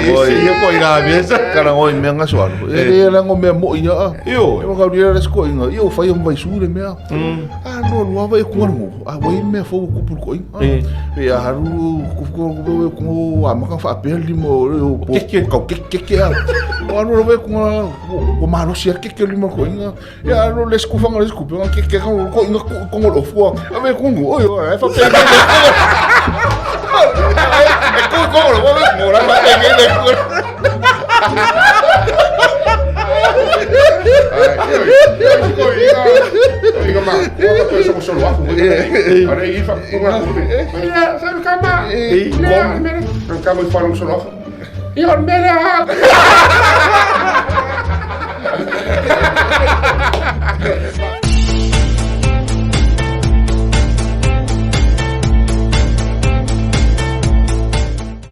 Ia ko ina mesa. Kana ngoi mea ngaso alu. E le la ngo mea mo ia. Io. E waka ria le sko inga. Ia o fai o vai su le mea. A no lua vai ku ngalu. A wai mea fo ku pu ko inga. E a haru ku ku ku ku a maka fa pe limo o po kau ke ke ke a. O alu vai ku ko malosi a ke ke limo ko inga. Ia alu le sku fanga le sku pe ke ke ko inga ko ngolo fua. A ve ku ngu. Oi oi fa pe. E ku ko ngolo wa mo ra fa pe ke ku.